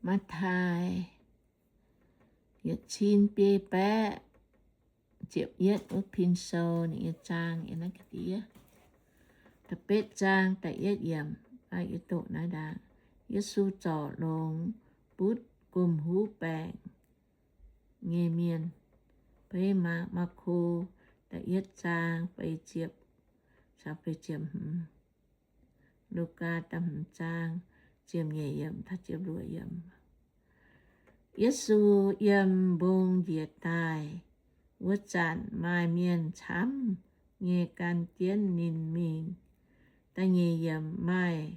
Matv^taai yietc cin biei baeqv ziepc yietv wuov pin sou ninh nyei zaang yiem naaiv ga'ndiev. Da'betv zaang da'yietv yiemc, yie doqc naaiv ndaangc. Yesu zorc longx butv gomh huv baengc nyei mienh. Beiv Maako da'yietv zaang feix ziepc, feix ziepc hmz. Lugaa da'hmz zaang ziepc nyeic yiemc taux ziepc luoqc yiemc. Yesu yiem mbong njiec daaih wuov zanc, maaih mienh camv nyei gan jienv ninh mingh. Da'nyeic yiemc, maaih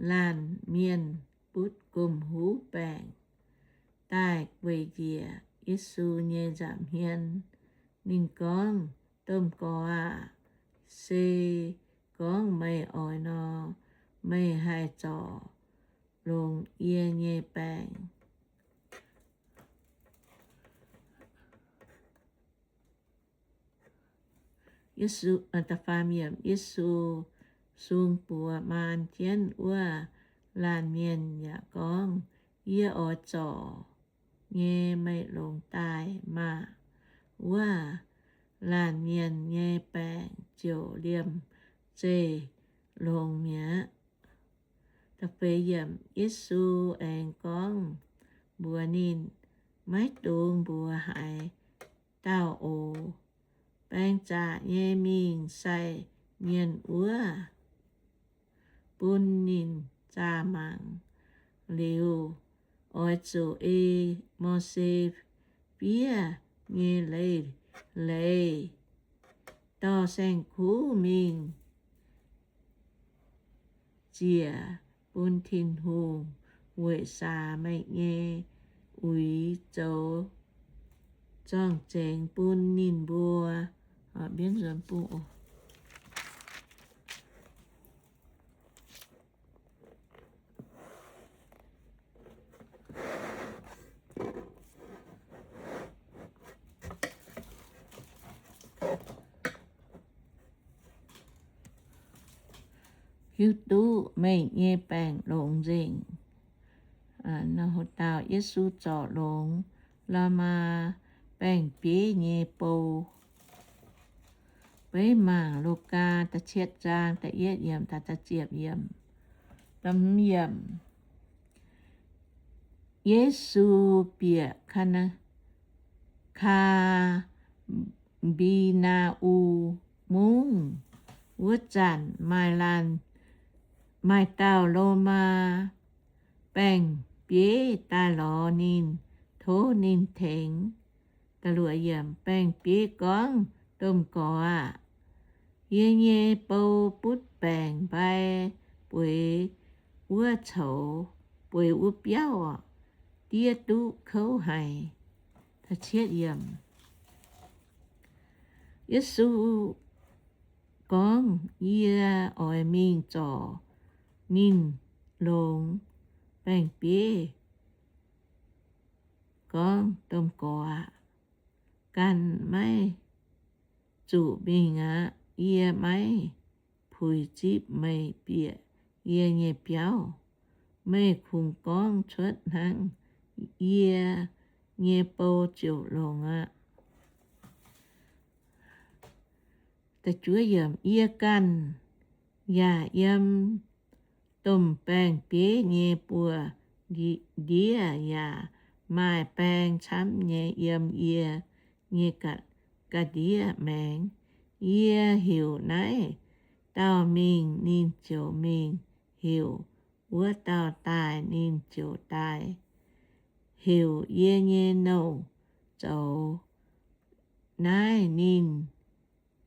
laanh mienh butv gomh huv baengc daaih gueic njiec Yesu nyei nza'hmien. Ninh gorngv, Domh Gorx aah! Se gorngv meih oix nor, meih haih zorc longx yie nyei baengc. Yesu, da'faam yiemc, Yesu sung buoz maan jienv wuov laanh mienh yaac gorngv, Yie oix zorc nyei, meih longx daaih maah! Wuov laanh mienh nyei baengc ziouc liemh zeih longx mi'aqv. Da'feix yiemc, Yesu aengx gorngv mbuox ninh, Maiv dungx mbuox haaix dauh oc. Baeng zaqc nyei mingh sai mienh wuov, bun ninh zaah mangc. Liuz, oix zuqc ei Mose fiev nyei leiz-leiz dorh saeng-kuv mingh ziec bun Tin-Hungh, weic saax meih nyei uix zoux zorng-zengx bun ninh mbuo. Hiuv duqv meih nyei baengc longx nzengc. Dauh Yesu zorc longx Lormaa baeng-bieiv nyei bou. Beiv mangc Lugaa da'cietv zaang da'yietv yiemc taux da'ziepc yiemc. Da'hmz yiemc. Yesu bieqc Kaa^mbe^naa^um Mungv. Wuov zanc maaih laanh, maaih dauh Lomaa baeng-bieiv daaih lorz ninh, tov ninh tengx. Baeng-bieiv gorngv, Domh Gorx aah! Yie nyei bou butv baengc mbai bueix wuov coux, bueix wuov biauv, diev duqv kouv haic. Yesu gorngv, Yie oix mingh zorc ninh longx. Baeng-bieiv gorngv, Domh Gorx aah! Ganh maiv zuqc mingh aqv. Yie maiv puix zipv meih bieqc yie nyei biauv. Meih kungx gorngv cuotv hnangv, yie nyei bou ziouc longx aqv. Yie ganh yaac yiem domh baeng-bieiv nyei buoz-ndiev yaac maaih baeng camv nyei yiem yie nyei ga'ndiev maengx. Yie heuc naaiv dauh mingh, ninh ziouc mingh, heuc wuov dauh daaih, ninh ziouc daaih, heuc yie nyei nouh zoux naaiv, ninh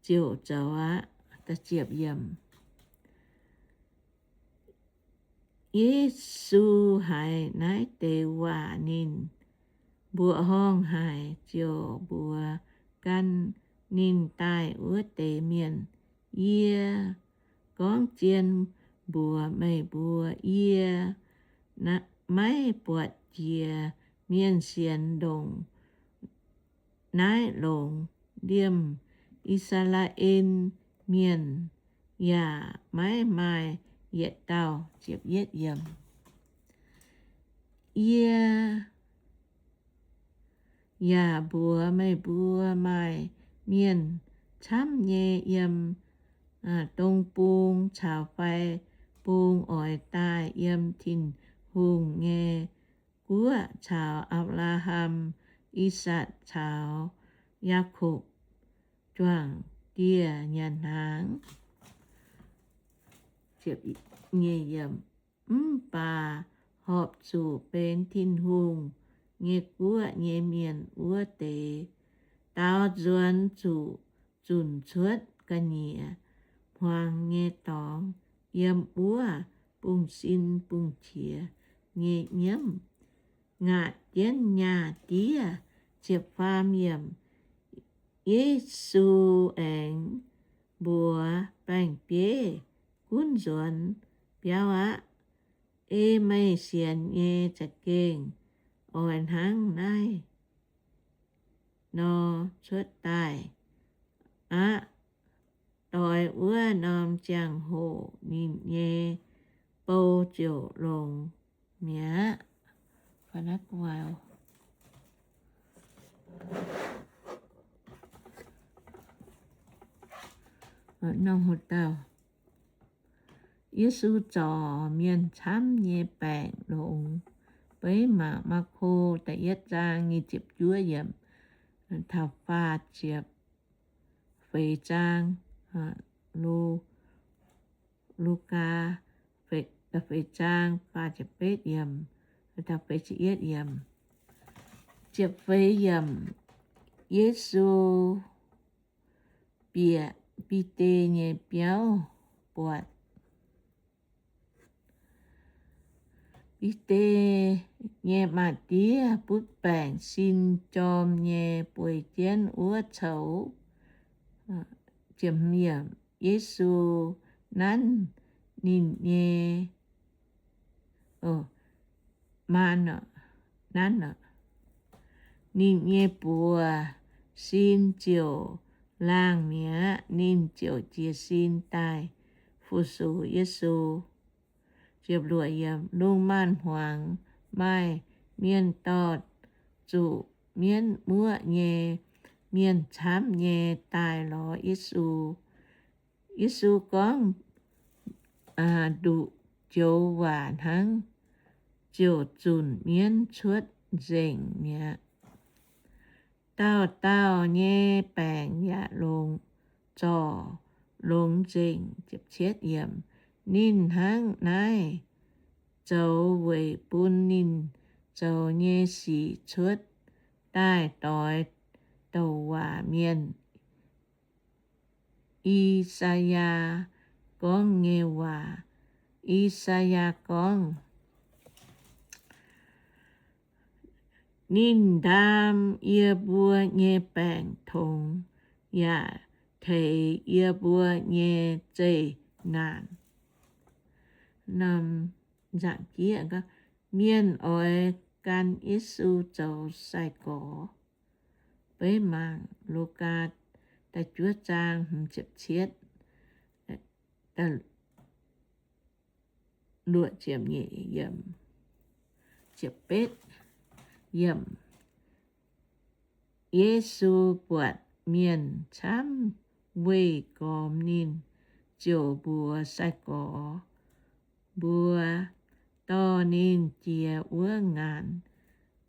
ziouc zoux aqv. Yesu haiz naaiv deix waac, ninh mbuoqc horngh haic, ziouc mbuox gan ninh daaih wuov deix mienh, Yie gorngv zien mbuox meih mbuo, yie maiv buatc jiex mienh sienx ndongc naaiv longx. Liemh I^saa^laa^en Mienh yaac maiv maaih yietc dauh. Yie yaac mbuox meih mbuo, maaih mienh camv nyei yiem dong bung caux fai bung oix daaih yiem Tin-Hungh nyei guoqv caux Apc^laa^ham, I^sakc caux Yaakopv juangc dieh nyanc hnaangx. Mv baac horpc zuqc benx Tin-Hungh nyei guoqv nyei mienh wuov deix, daaux nzuonx zuqc zunc cuotv ga'nyiec hmuangx nyei dorngx yiem wuov bungx-sin bungx-qiex nyei nyiemv, ngaatc jienv nyaah diev. Ziepc faam yiemc. Yesu aengx mbuox baeng-bieiv, Gunv nzuonx biauv aqv. Ei meih sienx nyei za'gengh oix hnangv naaiv nor cuotv daaih aqv. Doix wuov norm ziangh hoc ninh nyei bou ziouc longx mi'aqv. Yesu zorc mienh camv nyei baengc longx. Beiv mangc Maako da'yietv zaang nyic ziepc juov yiemc taux faah ziepc feix zaang, Lu, Lugaa feix zaang faah ziepc betv yiemc taux feix ziepc yietv yiemc. Ziepc feix yiemc. Yesu bieqc Bide nyei biauv buatc. Bide nyei maa-diev butv baengc sin jorm nyei bueix jienv wuov coux. Yesu nanv ninh nyei, nanv ninh nyei buoz sin ziouc laangh mi'aqv. Ninh ziouc jiez sin daaih fu-sux Yesu. Lungh maanz-hmuangx maaih mienh dorh zuqc mienv muoqv nyei mienh camv nyei daaih lorz Yesu. Yesu gorngv nduqc joux waac hnangv, ziouc zunc mienv cuotv nzengc mi'aqv. Dauh dauh nyei baengc yaac longx, zorc longx nzengc. Ninh hnangv naaiv zoux weic bun ninh zoux nyei sic cuotv daaih doix douc waac mienh I^saa^yaa gorngv nyei waac. I^saa^yaa gorngv, Ninh ndaam yie mbuo nyei baengc tongx yaac teix yie mbuo nyei zeqc naanc. Mienh oix gan Yesu zoux sai-gorx. Beiv mangc Lugaa da'juov zaang hmz ziepc cietv, luoqc ziepc nyeic, ziepc betv yiemc. Yesu buatc mienh camv weih gormx ninh, ziouc mbuox sai-gorx mbuo dorh ninh jiex wuov ngaanc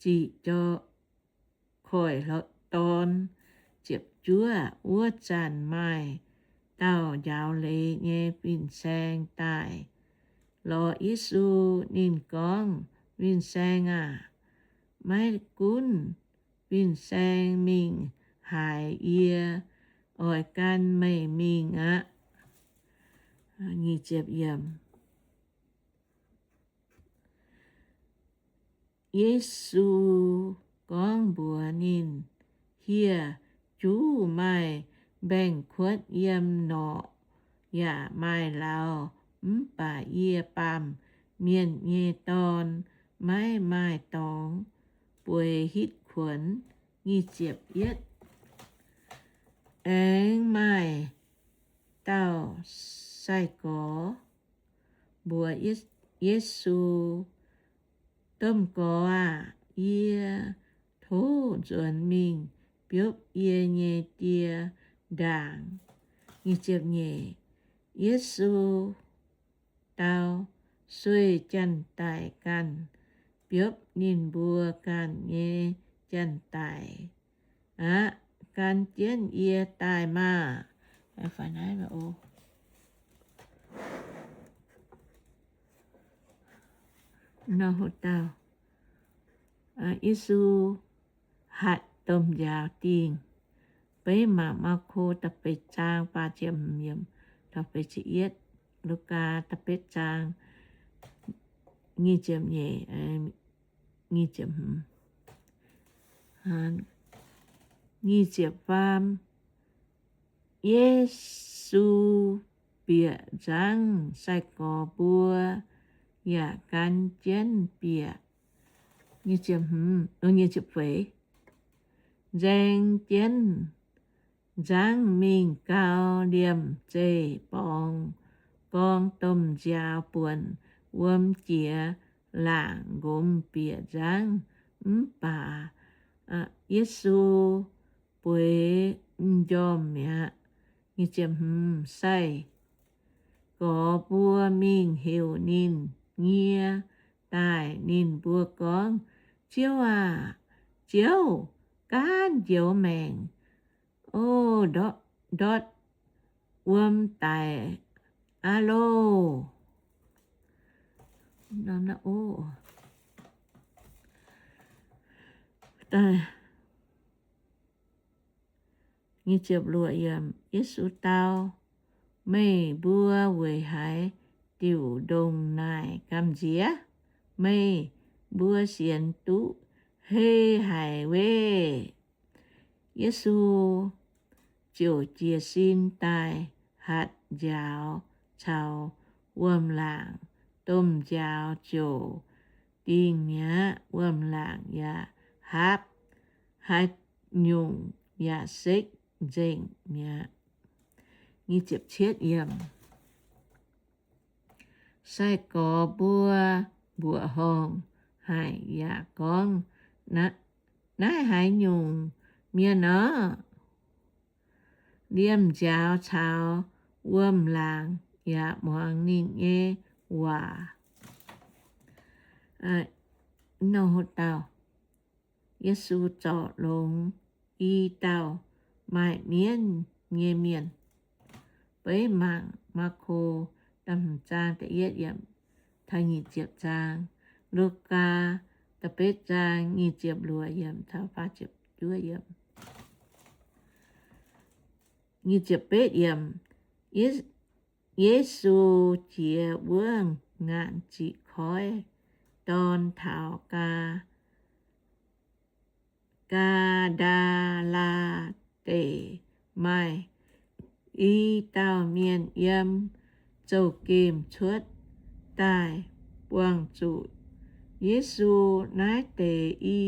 ziqc koiv-dorn. Ziepc juov. Wuov zanc maaih dauh njaaux leiz nyei fin-saeng daaih lorz Yesu. Ninh gorngv, Fin-saeng aah! Maiv gunv fin-saeng mingh haaix, yie oix gan meih mingh aqv. Yesu gorngv mbuox ninh, Hieh juv maaih mbaengx-kuotv yiem norqc yaac maaih lauz, mv baac yie, Baamh Mienh nyei Dorn, maiv maaih dorngx bueix hitv kuonx. Aengx maaih dauh sai-gorx mbuox Yesu, Domh Gorx aah! Yie tov nzuonx mingh biopv yie nyei die ndaangc. Yesu dau, sueih janx-daic ganh biopv ninh mbuo ganh nyei janx-daic aqv. Gan jienv yie daaih maah! Yesu hatc domh nziaaux dingh. Beiv mangc Maako da'feix zaang, Lugaa da'betv zaang, nyic ziepc faam. Yesu bieqc nzangv, sai-gorx mbuo yaac gan jienv bieqc. Nzaeng jienv nzangv mingh gau, liemh zeih borngz gorngv domh nziaaux buonc wuom jiex laangc nqomz bieqc nzangv. Mv baac Yesu bueix m'njormh mi'aqv. Sai-gorx mbuo mingh heuc ninh nyie daaih. Ninh mbuo gorngv, Ziouv aah! Ziouv, gaanv njoux maengc, o, ndortv wuom daic aqv loh! Yesu dau, Meih mbuo weic haaix diuc ndongc naaic gamh nziex? Meih mbuo sienx duqv hei haic weih. Yesu ziouc jiez sin daaih hatc nziaaux caux wuom-laangc. Domh nziaaux ziouc dingh mi'aqv. Wuom-laangc yaac haapv haaix nyungc yaac sekv nzengc mi'aqv. Sai-gorx mbuo mbuoqc horngh haic yaac gorngv, Naaiv haaix nyungc mienh nor? Liemh nziaaux caux wuom-laangc yaac muangx ninh nyei waac. Yesu zorc longx i dauh maaih mienv nyei mienh. Beiv mangc Maako da'hmz zaang, Lugaa da'betv zaang, nyic ziepc luoqc yiemc caux faah ziepc juov yiemc. Yesu jiex wuov ngaanc ziqc koiv dorn taux Gaa Daa^laa Deic, maaih i dauh mienh yiem zouv-gemh cuotv daaih buangh zuqc Yesu. Naaiv deix i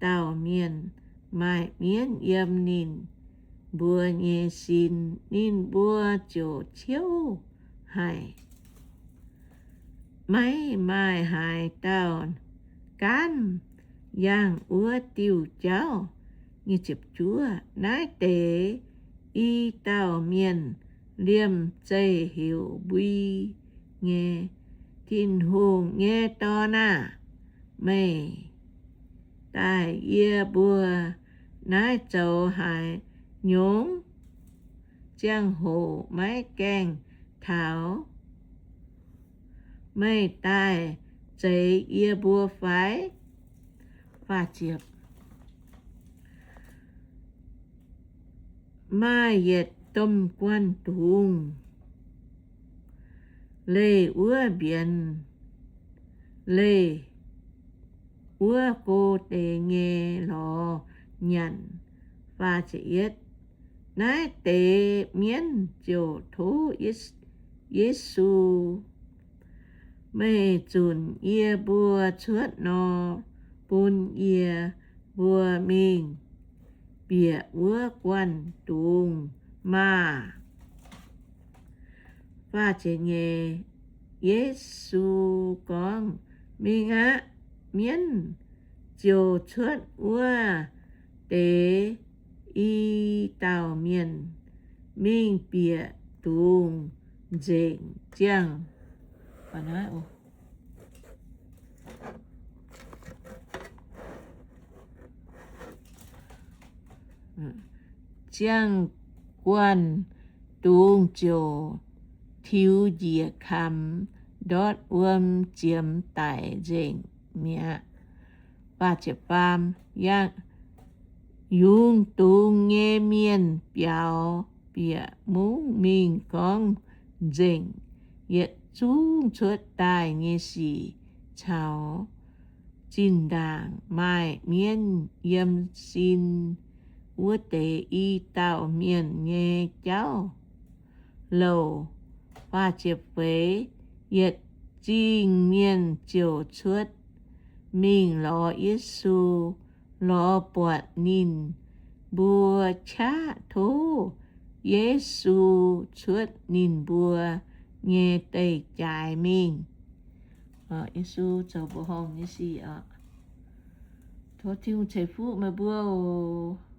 dauh mienh maaih mienv yiem ninh mbuo nyei sin. Ninh mbuo ziouc ciouv haic, maiv maaih haaix dauh gaanv yangh wuov diuh jauv. Naaiv deix i dauh mienh liemh zeih heuc Mbui nyei, Tin-Hungh nyei Dorn aah! Meih daaih yie mbuo naaiv zoux haaix nyungc? Ziangh hoc maiv gaengh taux meih daaih zeix yie mbuo fai? Maaih yietc domh guanh dungz leih wuov mbienx leih wuov go deix nyei lorz nyanc. Naaiv deix mienv ziouc tov Yesu, Meih zunc yie mbuo cuotv nor, bun yie mbuo mingh bieqc wuov guanh dungz maah! Yesu gorngv, Mingh aqv. mienv ziouc cuotv wuov deix i dauh mienh mingh bieqc dungz nzengc ziangh ziangh guanh dungz ziouc tiux njiec kamx, ndortv wuom ziemx daic nzengc mi'aqv. Yungz dungz nyei mienh biaux bieqc mungv mingh gorngv nzengc yietc zungv cuotv daaih nyei sic caux zinh ndaangc maaih mienv yiem sin wuov deix i dauh mienh nyei jauv-louc. Yietc zingh mienh ziouc cuotv mingh lorz Yesu, lorz buatc ninh mbuo qaqv tov Yesu cuotv ninh mbuo nyei deic-jaaix mingh. Yesu zoux mbuoqc horngh nyei sic oc. Tov Tin-Hungh ceix fuqv meih mbuo oc.